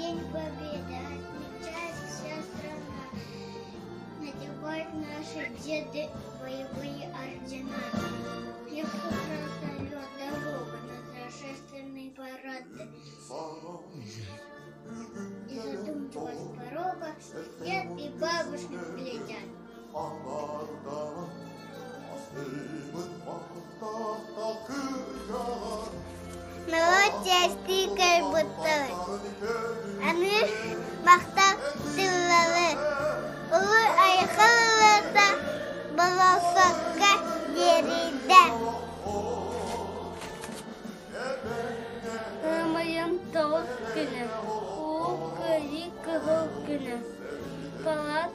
День Победы отмечает вся страна. Надевают наши деды боевые ордена. Ехал красолет дорога на торжественные парады. И задумчиво с порога дед и бабушка глядят. Норуот чээстии көрбүттэр, аны махтал тыллары Улуу айхал ылыата болуоссакка диэрийдэ. Ыамайым тоҕус күнэ, уу кыайыы кыһыл күнэ, палат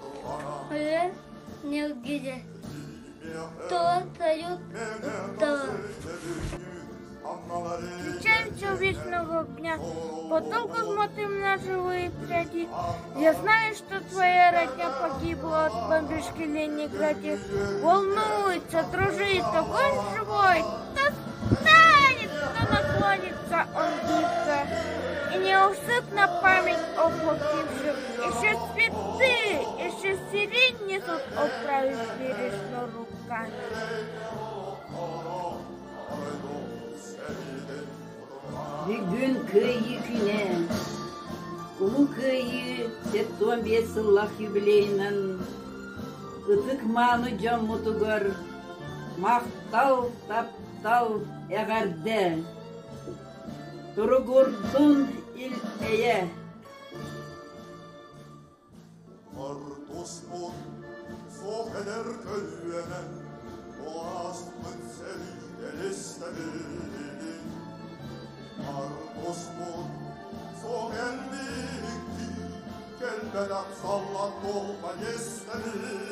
ыры ньылгирэ, тоҕо тойук ыттала. Встречаемся у вечного огня, потом смотрим на живые пряди. Я знаю, что твоя родня погибла от бомбежки в Ленинграде. Волнуется, дружит, огонь живой, то станет, то наклонится он гибко. И неусыпна память о погибших. Еще цветы, еще сирень несут оправив бережно руками. Бүгүн Кыайыы күнэ. Улуу Кыайыы 75 сыллаах юбилейынан ытык-мааны дьоммутугар махтал, таптал, эҕэрдэ! Туругурдун ил-эйэ! Ортоспут суох эдэр көлүөнэ ааспыт сэрии элистэбилин. Артоспут суох элбикти кэлбэтэх саллан туолба иэстэбилин.